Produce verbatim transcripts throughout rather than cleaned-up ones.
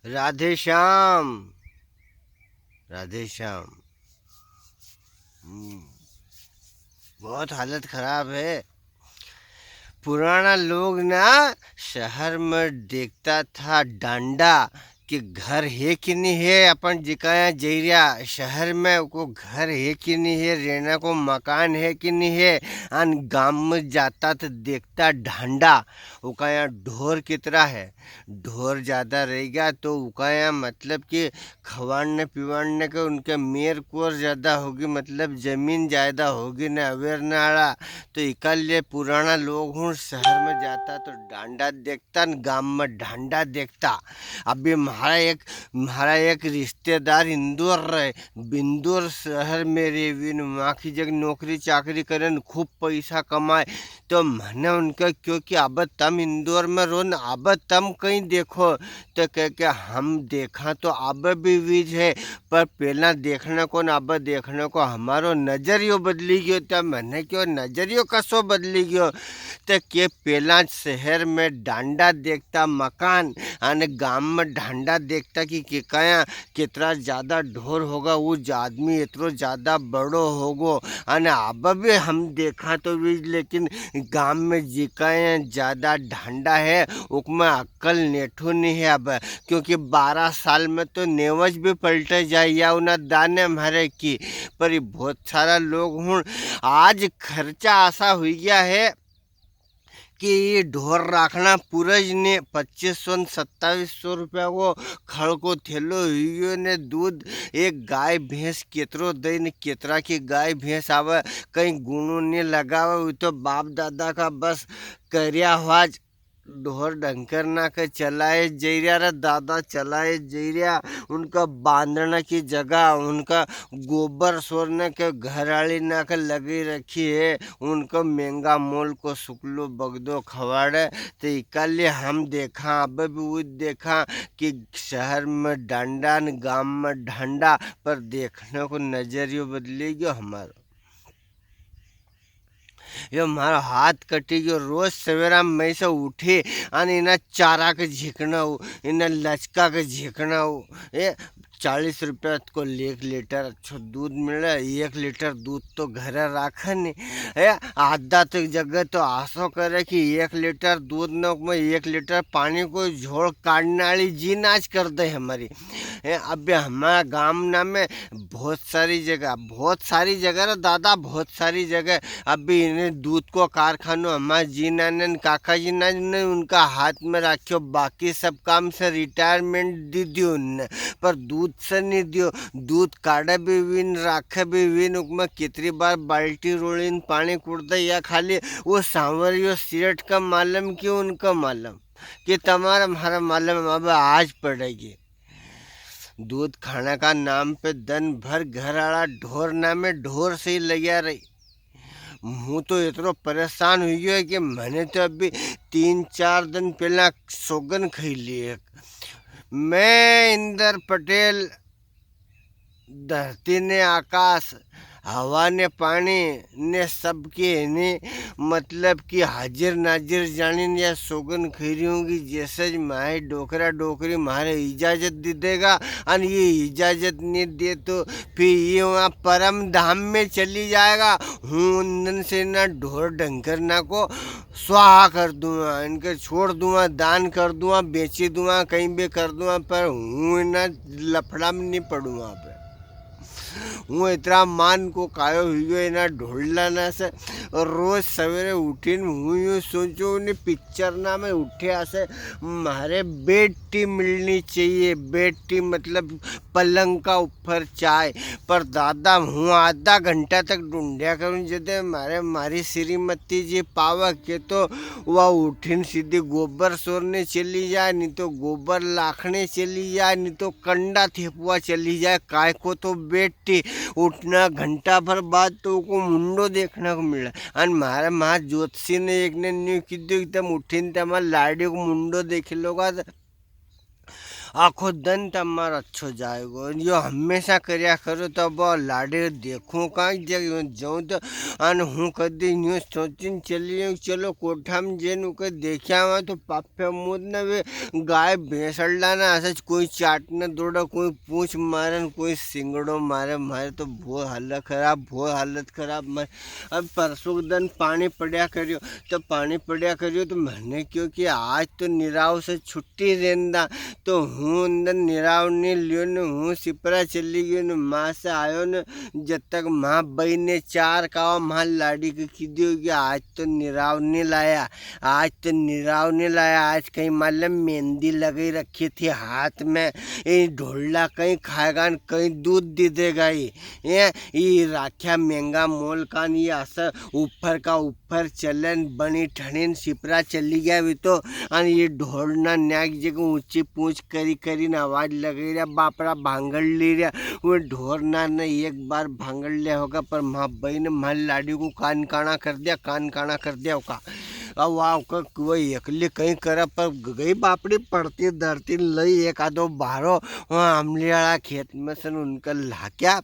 राधे श्याम, राधे श्याम। हम्म, बहुत हालत खराब है। पुराना लोग ना शहर में देखता था डांडा कि घर है कि नहीं है, अपन जिकाया जई रिया शहर में, उको घर है कि नहीं है, रेना को मकान है कि नहीं है। अन गाम में जाता तो देखता ढांडा, उका यहाँ ढोर कितरा है। ढोर ज्यादा रह गया तो उका यहाँ मतलब कि खवाड़ने पिवाड़ने के उनके मेर कोर ज्यादा होगी, मतलब जमीन ज्यादा होगी ने अवेरने आला। तो इका लिए पुराना लोग हूँ शहर में जाता तो डांडा देखता न गाम में ढांडा देखता। अभी म्हारा एक, म्हारा एक रिश्तेदार इंदौर रहे, इंदौर शहर में रेवी न वहाँ की जगह नौकरी चाकरी करे न खूब पैसा कमाए। तो मैंने उनके क्यो कि अब तम इंदौर में रो न, अब तम कहीं देखो, तो कह के हम देखा तो अब भी वीज है, पर पहला देखने को न अब देखने को हमारो नजरियो बदली गयो। तो मैंने क्यो नजरियो कसो बदली गयो, तो के पहला शहर में डांडा देखता मकान, अने गाम में ढांडा देखता कि, कि कया कितना ज्यादा ढोर होगा, वो ज-, आदमी इतरो ज्यादा बड़ो होगो। अने अब भी हम देखा तो भी, लेकिन गाम में जिका यहाँ ज्यादा ढांडा है, उकमें अक्कल नेठो नहीं है अब, क्योंकि बारह साल में तो नेवज भी पलटे जाए या उन्हें दाने मारे की। पर ये बहुत सारा लोग हुण आज खर्चा असा हुई गया है कि ये ढोर राखना पूरा ज ने पच्चीस सौ न सत्ताईस सौ रुपया को खल को थैलो हुई गयो ने दूध। एक गाय भैंस केतरो दे ने केतरा की गाय भैंस आवे, कहीं गुणो ने लगावे, वो तो बाप दादा का बस कर्या हुआ ज ढोर डंकर ना के चलाए जई रिया रे दादा, चलाए जई रिया। उनका बांधना की जगह, उनका गोबर सोरने के घर आली ना के लगी रखी है, उनको महंगा मोल को सुकलो बगदो खवाड़े। तो इकाले हम देखा, अब भी वो देखा कि शहर में डांडा न गाम में ढांडा, पर देखने को नजरियो बदली गयो हमारो। यो म्हारो हाथ कटी गयो। रोज सवेरा में से उठी अन इना चारा के झीकना हो, इना लचका के झीकना हो। ए, चालीस रुपया को एक लीटर अच्छो दूध मिले, एक लीटर दूध तो घरे राखे नी। ए, आधा तो जगह तो आसो करे कि एक लीटर दूध न में एक लीटर पानी को झोल काढ़ने वाली जी नाच कर दे हमारी। ए, अबे हमारा गाम ना में बहुत सारी जगह, बहुत सारी जगह रे दादा, बहुत सारी जगह। अभी इन्हें दूध को कारखानो हमारे जी नाना ने, काका जी नाना ने उनका हाथ में राख्यो, बाकी सब काम से रिटायरमेंट दी दियो उनने, पर दूध से नहीं दियो। दूध काढ़े भी वीन, राखे भी वीन, उकमें कितरी बार बाल्टी रोलीन पानी कुड़ दे, या खाली वो सांवरियो सेठ का मालूम कि उनका मालूम कि तमारा म्हारा मालूम अब आज पड़ेगी। दूध खाने का नाम पे दन भर घर आला ढोर ना में ढोर से ही लग्या रही। हूँ तो इतरो परेशान हुई गयो है कि मैंने तो अभी तीन चार दिन पहला सोगन खाई ली एक। मैं इंदर पटेल, धरती ने आकाश, हवा ने पानी ने सबके ने, मतलब कि हाजिर नाजिर जानी ने या सोगन खैरी होंगी, जैसे ज मारे डोकरा डोकरी मारे इजाजत दे देगा, अन ये इजाजत नहीं दे तो फिर ये वहाँ परम धाम में चली जाएगा। हूँ उन दिन से ना ढोर डंकर ना को स्वाहा कर दूंगा, इनके छोड़ दूंगा, दान कर दूंगा, बेची दूंगा, कहीं भी कर दूंगा, पर हूँ इना लफड़ा में नहीं पड़ूंगा। पे हूँ इतरा मान को कायो हुई गयो इना ढोलना ना से। और रोज सवेरे उठीन हूँ यूं सोचूं, उन्हें पिक्चर ना में उठे आसे, म्हारे बेटी मिलनी चाहिए। बेटी मतलब पलंग का ऊपर चाय। पर दादा, हूँ आधा घंटा तक ढूंढ्या करूँ, जदे मारे मारी श्रीमती जी पावे के तो वा उठीन सीधी गोबर सोरने चली जाए, नी तो गोबर लाखने चली जाए, नी तो कंडा थेपवा चली जाए। काय को तो बेटी उठना घंटा भर बाद तो उको मुंडो देखने को मिले। अन मारे माँ ज्योतिषी ने एक ने न्यू कीधो कि तम उठीन तमार लाड़ी को मुंडो देख लोगा तो आखो दन तमारो अच्छो जाएगो। यो हमेशा करया करो तो अब लाडे देखूं कां जग यूं जाऊं तो। अन हूँ कदी यूं सोचिन चली जाऊं, चलो कोठा में जेन उके देख्या हुआ तो पापे मुद न वे गाय भैंसड़ा ना ऐसे कोई चाट न दौड़ा, कोई पूछ मारे न कोई सिंगड़ो मारे। मारे तो बहुत हालत खराब, बहुत हालत खराब। मैं अब परसों के दिन पानी पड़या करियो, तो पानी पड़या करियो तो मैंने क्यों कि आज तो निराव से छुट्टी रेंदा, तो हूँ अंदर निराव नी लियो ने हूँ सिपरा चली गयो ने माँ से आयो ने। जब तक माँ बई ने चार कावा माँ लाड़ी के की दियो कि आज तो निराव नी लाया, आज तो निराव नी लाया, आज कहीं मालूम मेहंदी लगाई रखी थी हाथ में, ये ढोलना कहीं खाएगा न कहीं दूध दे देगा ये। ये, ये राख्या महंगा मोल का न ये असर ऊपर का ऊपर चलन बनी ठणीन सिपरा चली गया भी तो। अन ये ढोरना न्याक जगह ऊंची पूछ करी करी न आवाज लग रहा, बापरा भांगड़ ली रहा। वो ढोरना ने एक बार भांगड़ लिया होगा, पर माँ बई ने माँ लाड़ी को कान काना कर दिया, कान काना कर दिया होगा। अब वहाँ वो एकली कहीं करा, पर गई बापड़ी पड़ती धरती लई एक आधो भारो वहाँ अमली वाला खेत में से उनका लाक्या।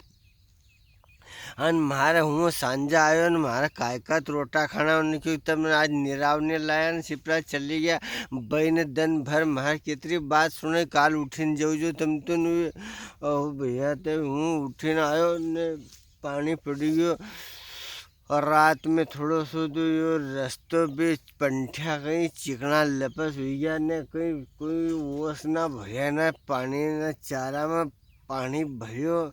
अन म्हारे हूँ सांझा आयो न म्हारे कायका तो रोटा खाना, उनने क्यों तमने आज निराव ने लाया न सिपरा चली गया। बई ने दिन भर म्हारे कितरी बात सुने, काल उठीन जाओ जो तम तो नु। ओ भैया, ते हूँ उठीन आयो ने पानी पड़ी गयो। और रात में थोड़ो सो तो यो रस्तो भी पंठ्या कहीं चिकना लपस हुई गया ने, कहीं कोई ओस ना भरिया, ना पानी ना चारा में पानी भरियो।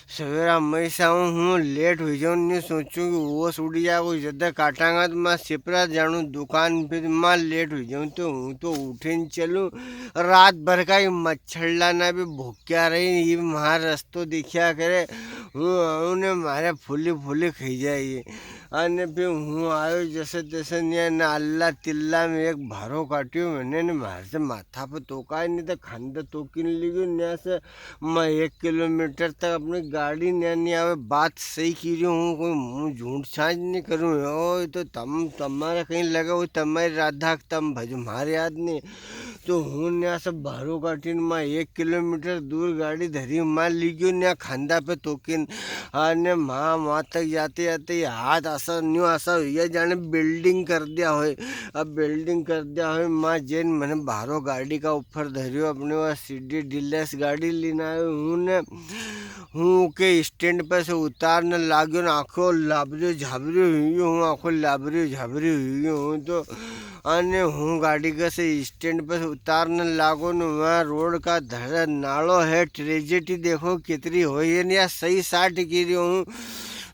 सवेरा मैं से आऊँ हूँ, लेट हुई जाऊँ, नी सोचूँ कि ओस उड़ी जाए, कोई जदे काटांगा तो मैं सिपरा जानू दुकान पे, तो मैं लेट हुई जाऊँ तो हूँ तो उठे न चलूँ। रात भर का ये मच्छरला ना भी भूख्या रही, ये म्हार रस्तो दिख्या करे, हूँ आऊँ ने म्हारे फूली फूली खाई जाए ये। अने फिर हूँ आयो जैसे तैसे न्या ना अल्ला तिल्ला में एक भारो काट्यो मैंने ने म्हारे से माथा पे तोका ही नी तो खांदे तोकी नी लियो न्या से। मैं एक किलोमीटर तक अपनी गाड़ी न्या नी आवे, बात सही की रही हूँ, कोई मुँह झूठ सांच नी करूँ। ओ तो तम तमारा कहीं लगे हो, तमारी राधा तम भज, म्हारे याद नी। तो हूँ न्या से भारो काटीन माँ एक किलोमीटर दूर गाड़ी धरी, माँ लीग्यो न्या खांदा पे तोकिन। अने माँ वहाँ तक जाते जाते ये हाथ असा न्यू असा हुई गया जाने बिल्डिंग कर दिया होय। अब बिल्डिंग कर दिया होय, माँ जेन मैंने भारो गाड़ी का ऊपर धरियो, अपने वहाँ सीडी डीलक्स गाड़ी लेना आयो हूँ ने। हूँ के स्टैंड पे से उतारने लाग्यो ने आखो लाबरियो झाबरियो हुई गयो हूँ, आखो लाबरियो झाबरियो हुई गयो हूँ तो। अने हूँ गाड़ी के से स्टैंड पे से उतारने लागो ने वहाँ रोड का धरे नालो है, ट्रेजेडी देखो कितरी होई है ने, या सही साठ की रही हूँ।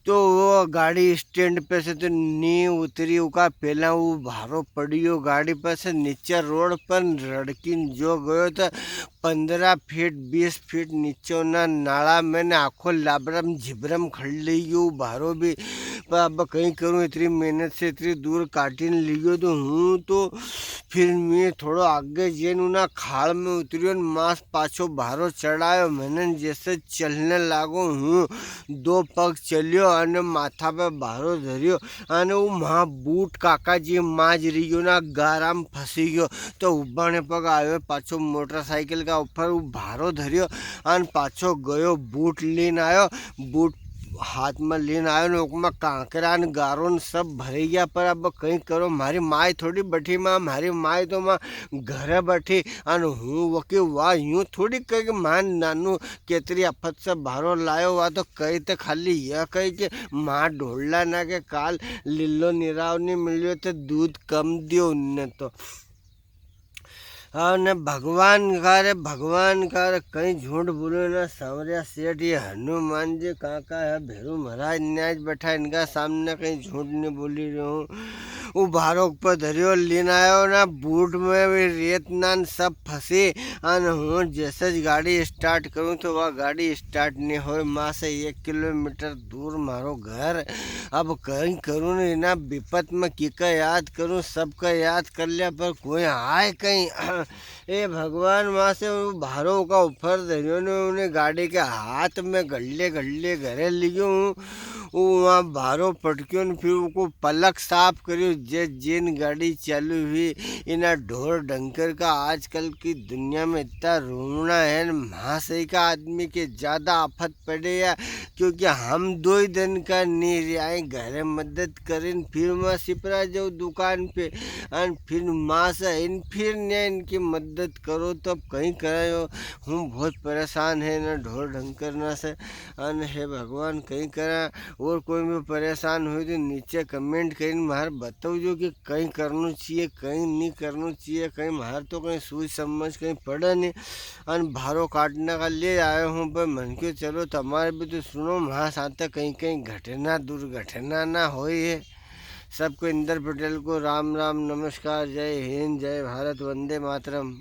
तो वो गाड़ी स्टैंड पे से तो नी उतरी, उका पहला वो भारो पड़ियो गाड़ी पे से नीचे रोड पर रड़किन जो गयो तो पन्द्रह फीट, बीस फीट नीचे ना नाला में ने आखो लाबरम झिबरम खड़ लियो भारो भी। पर अब कहीं करूँ, इतनी मेहनत से इतनी दूर काटिन लियो तो हूँ तो फिर मैं थोड़ो आगे जेन उना खाल में उतरियो न मास पाछो भारो चढ़ायो। मैंने जैसे चलने लागो हूँ, दो पग चलियो अने माथा पे भारो धरियो अने वो म्हा बूट काका जी माज रियो ना गारा में फंसी गयो। तो उबाने पग आयो पाछो मोटरसाइकिल का ऊपर वो भारो धरियो अन पाछो गयो बूट लेन आयो। बूट हाथ में लेन आयो ने ओकमा कांकरा ने गारो ने सब भरे गया। पर अब कहीं करो, म्हारी माय थोड़ी बैठी माँ, म्हारी माय तो माँ घरे बैठी। अन हूँ वके वाह यूं थोड़ी कह के माँ नानू केतरी आफत से भारो लायो, वा तो कही तो खाली यह कही कि माँ ढोलना ना के काल लीलो निराव नी मिलियो तो दूध कम दियो उनने तो। हाँ, ने भगवान का रे, भगवान का रे, कहीं झूठ बोलो ना, सांवरिया सेठ, ये हनुमान जी काका है, भेरू महाराज न्याज बैठा, इनका सामने कहीं झूठ नहीं बोली रही हूँ। वो भारो पर धरियो लीन आयो ना, बूट में भी रेत नान सब फंसी, अन हूँ जैसे ज गाड़ी स्टार्ट करूँ, तो वह गाड़ी स्टार्ट नहीं होए। माँ से एक किलोमीटर दूर मारो घर। अब कहीं करूँ ना, इना विपत में किका याद करूँ, सबका याद कर लिया, पर कोई आए कहीं। ए भगवान, वहाँ से वो भारो का ऊपर धरियो ने उन्हें गाड़ी के हाथ में गल्ले गल्ले घरे लियो हूँ। वो वहाँ भारो पटक्यो न फिर उको पलक साफ करियो, जे जेन गाड़ी चालू हुई। इना ढोर ढंकर का आजकल की दुनिया में इतना रोवना है न, महाशय का आदमी के ज्यादा आफत पड़े या, क्योंकि हम दो ही दिन का नी रिया है, घरे मदद करें, फिर मैं सिपरा जाऊँ दुकान पे, अन फिर माँ से इन, फिर ने इनकी मदद करो, तो अब कहीं करायो। हूँ बहुत परेशान है ना ढोर ढंकर ना से, अन हे भगवान कहीं करा। और कोई भी परेशान हो तो नीचे कमेंट करीन म्हार बताओ जो कि कहीं करनो चाहिए, कहीं नहीं करनो चाहिए, कहीं म्हार तो कहीं सोच समझ कहीं पड़े नहीं। अन भारो काटने का लिए आयो हूँ, पर मन क्यों चलो तुम्हारे भी तो सुनो, म्हार साथ कहीं कहीं घटना दुर्घटना ना होई है। सबको इंदर पटेल को राम राम, नमस्कार, जय हिंद, जय भारत, वंदे मातरम।